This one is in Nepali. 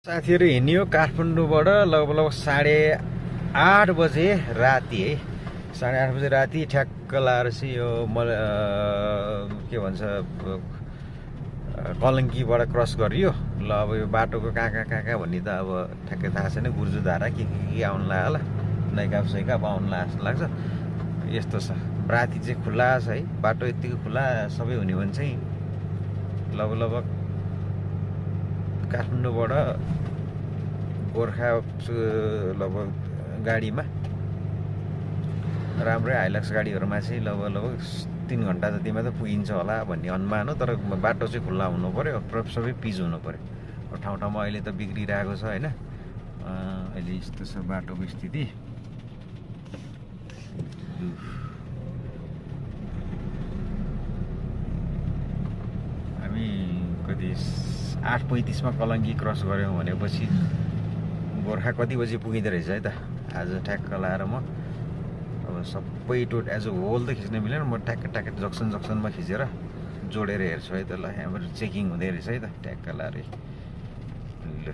साथीहरु हिँड्यो काठमाडौँबाट लगभग 8:30 बजे राति है 8:30 बजे राति ठ्याक्क लाएर चाहिँ यो के भन्छ कलङ्कीबाट क्रस गरियो। ल अब यो बाटोको कहाँ भन्ने त अब ठ्याक्कै थाहा छैन। गुर्जुधारा के आउनु लाग्यो होला, नैकाप सैकाप आउनु लाग्छ जस्तो लाग्छ। यस्तो छ, राति चाहिँ खुला छ है बाटो, यतिको खुला सबै हुने भने चाहिँ लगभग काठमाडौँबाट गोर्खा लगभग गाडीमा राम्रै हाइलक्स गाडीहरूमा चाहिँ लगभग 3 घन्टा जतिमा त पुगिन्छ होला भन्ने अनुमान हो। तर बाटो चाहिँ खुल्ला हुनु पर्यो, सबै पिच हुनु पर्यो। ठाउँ ठाउँमा अहिले त बिग्रिरहेको छ होइन। अहिले यस्तो छ बाटोको स्थिति। हामी कति 8:35 मा कलङ्की क्रस गऱ्यौँ भनेपछि गोर्खा कति बजी पुगिँदो रहेछ है त आज ठ्याक्क लाएर म अब सबै एज अ होल त खिच्न मिलेन। म ठ्याक्क जक्सनमा खिचेर जोडेर हेर्छु है त। ल यहाँबाट चेकिङ हुँदै रहेछ है त ठ्याक्क लाएर। ल